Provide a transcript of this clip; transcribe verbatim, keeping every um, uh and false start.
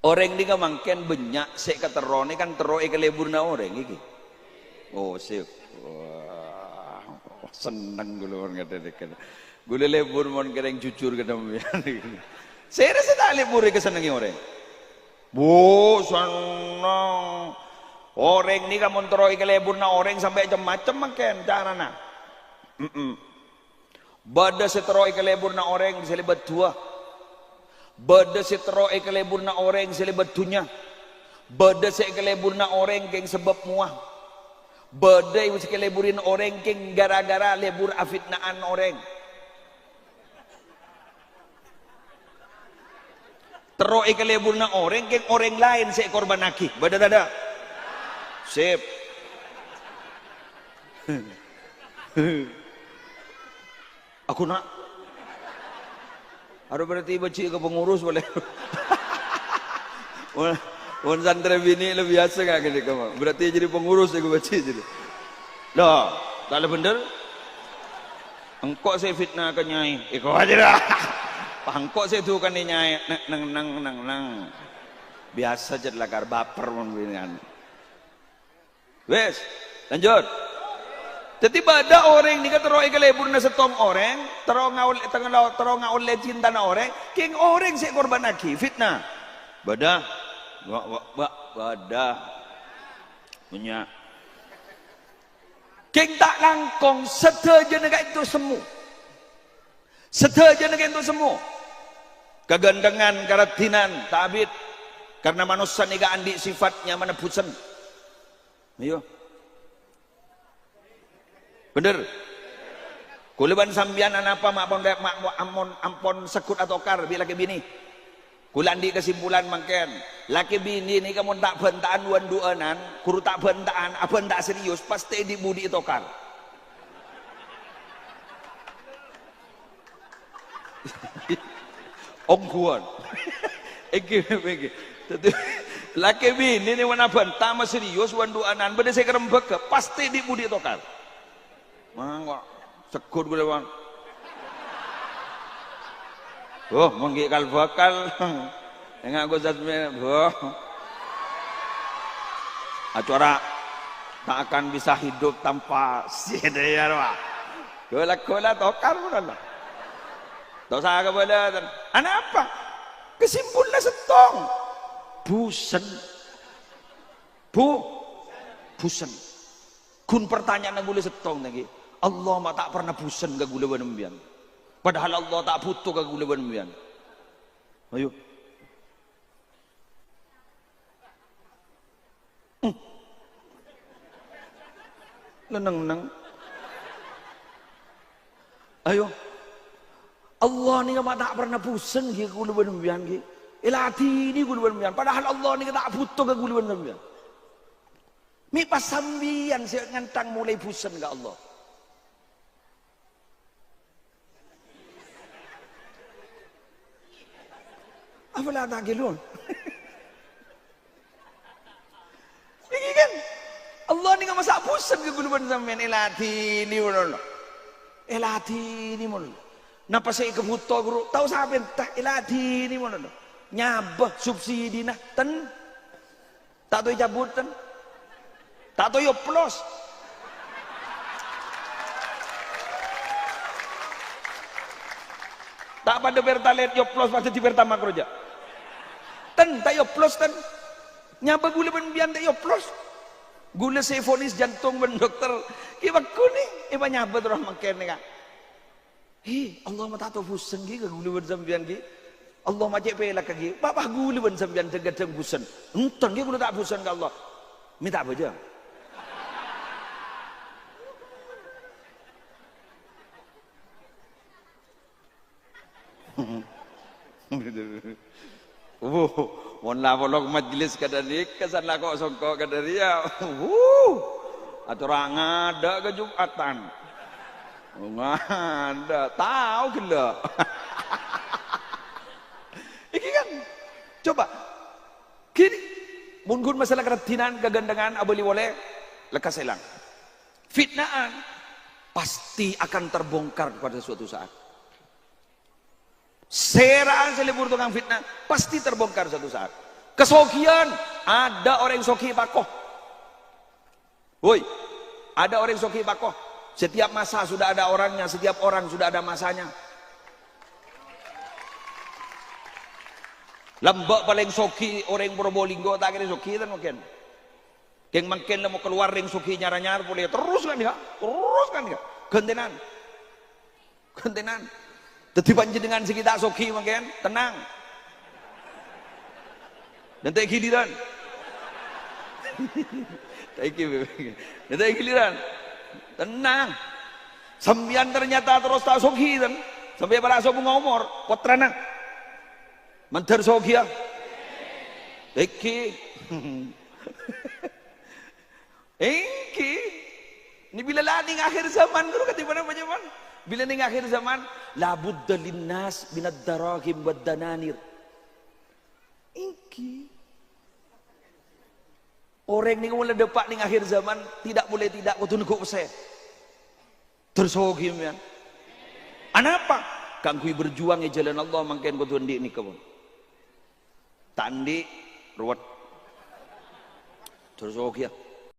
Orèng nèka mangkèn bânnya' sè èkaterrona kan terro èkalèburrâ orèng iki. Oh, sip. Wah, senneng ghulâ mon ngatènèka. Ghulâ lèbur mon kèrèng jujur ka sampèyan. Sèra sè ta' lèbur èkasennengngè orèng. Bu, senneng. Orèng nèka mon terro èkalèburrâ orèng sampè' cem-macem mangkèn carana. Mm-mm. Bâdâ sè terro èkalèburrâ orèng sè lèbât duwâ. Bâdâ sè terro èkalèburrâ orèng sè lèbât dhunnya. Bâdâ sè èkalèburrâ orèng kèng sabâb mowa. Bâdâ sè èkalèburrâ orèng kèng ghârâ-ghârâ lèbur afitna'an orèng. Terro èkalèburrâ orèng, kèng orèng laèn sè èkorbhânnaghi. Bâdâ tadâ'? Sip. Aku, na'. Aro berarti bâji' ka pengurus polè. Mon, mon santrè binè' la biyasa ka ghânèka, Ma'. Berarti jadi pengurus èko bâji' jadi. Loh, ta' la bhendher? Engko' sè fitna ka nyai, èko aja dah. Engko' sè dukanè nyai, neng, neng, neng, neng, neng. Biyasa jhât lakar baper mon binè'an. Wes, lanjut. Dhâddhi bâdâ orèng nèka terro èkalèburrâ sèttong orèng, terro ngaol-, terro, terro ngaollè cintana orèng, kèng orèng sè èkorbhânnaghi, fitna. Bâdâ. Wa-, wa-, wa-, bâdâ. Bânnya'. Kèng ta' langkong, sadhâjâna ka'dinto semmo. Sadhâjâna ka'dinto semmo. Kaghânthengan, karadhinan, ta' abit. Karna manossa nèka andi' sifat nyamana bhusen. Ayo. Bhendher. Kaulâ bân sampèyan anapa ma' pon, ma', ma', ampon, ampon segghut atokar bi' lakè binè? Kaulâ andi' kasimpulan mangkèn, lakè binè nèka mon ta' bhânta'an wan-du'ânan, ghuru ta' bhânta'an, abhânta' serius, pastè dhi'-budhi' ètokar. Ongghuwân. Èngghi, èngghi. Dhâddhi, lakè binè nèka mon abhânta' ma' serius wan-du'ânan, bâdâ sè karembhâghâ, pastè dhi'-budhi' ètokar. Mang kok segghut ghulâ, Bang. Oh, manggi kal-bhâkal. Enga' Ghustas me-, boh. Acara tak akan bisa hidup tanpa si Dayar, Pak. Ghulâ-ghulâ tokar, bukan, Pak? Tosa kabâlâ, ten. Anapa? Kesimpulna sèttong. Bhusen. Bu-, bhusen. Ghun pertanyaanna ghulâ sèttong, ngghi. Allah ma' ta' parna bhusen ka ghulâ bân sampèyan. Padahal Allah ta' bhuto ka ghulâ bân sampèyan. Ayo. Hmm. Neng-neng. Ayo. Allah nèka ma' ta' parna bhusen, ngghi, ka ghulâ bân sampèyan, ngghi. Èladhini ghulâ bân sampèyan. Padahal Allah nèka ta' bhuto ka ghulâ bân sampèyan. Mè' pas sampèyan sè ngantang molaè bhusen ka Allah. Apa la ta' ghellun? Iki kan, Allah nèka masa' bhusen ka ghulâ bân sampèyan, èladhini mon. Èladhini mon. Napa sè èkabhuto, ghuru? Tao sapènta, èladhini mon. Nyabâ subsidina, ten. Ta' toy cabut, ten. Ta' toy oplos. Ta' padâ Pertalite yoplos pas dhâddhi Pertamax roja. Ten, ta' yoplos, ten. Nyabâ ghulâ bân sampèyan ta' yoplos. Ghulâ sè vonis jantung bân dokter, ghi' pagghun, èpanyabâ terros mangkèn, nèka. Hi, Allah ma' ta' tao bhusen, ghi, ka ghulâ bân sampèyan, ghi. Allah ma' cè' pèlakka, ghi. Bâ'-bâ' ghulâ bân sampèyan dhâng-kadhâng bhusen. Enten, ghi, ghulâ ta' bhusen ka Allah. Mè' ta' bâjâng. Wuh, mon la polok majelis kadhâ' nèka, san la ko'-songko' kadhâ' rèya. Wuh, atora ngadâ' ka Jumatan. Ngadâ', tao ghellâ'. Iki kan, coba, gini, mon ghun masalah karaddhinan, kagantèngan, abâli polè, lekkas èlang. Fitnaan pasti akan terbongkar pada suatu saat. Sèra'a sè lebur tokang fitnah, pasti terbongkar suatu saat. Kasoghiyân, adâ' orèng soghi pako. Woi, adâ' orèng soghi pako. Setiap masa sudah ada orangnya, setiap orang sudah ada masanya. Lambâ' palèng soghi orèng Probolinggo, ta' kèra soghi ten mungkin. Kèng mangkèn la mo kalowar rèng soghi nyar-anyar polè. Terros kan ya? Terros kan ya? Ghântènan. Ghântènan. Dhâddhi panjhennengan sè ghi' ta' soghi mangkèn, tenang. Nanti giliran. Saiki, nanti giliran. Tenang. Sampèyan ternyata terros ta' soghi, ten. Sampè' para' sobungnga omor, pottrana. Mandhâr soghi, ya. Èngghi. Èngghi. Ini bilâ la nèng akhir zaman, ghuru, kadhi ponapa, jhâman? Bilâ nèng akhir zaman, la budda linnas minad darahim wad dananir. Èngghi. Orèng nèko mon la dâpa' nèng akhir zaman, tidak boleh tidak, kodhu neggu' pèssè. Terros soghi, sampèyan. Anapa? Kaangghuy berjuang è jhâlân Allah mangkèn kodhu andi' nèka, pon. Ta' andi', ruwet. Terros soghi, ya.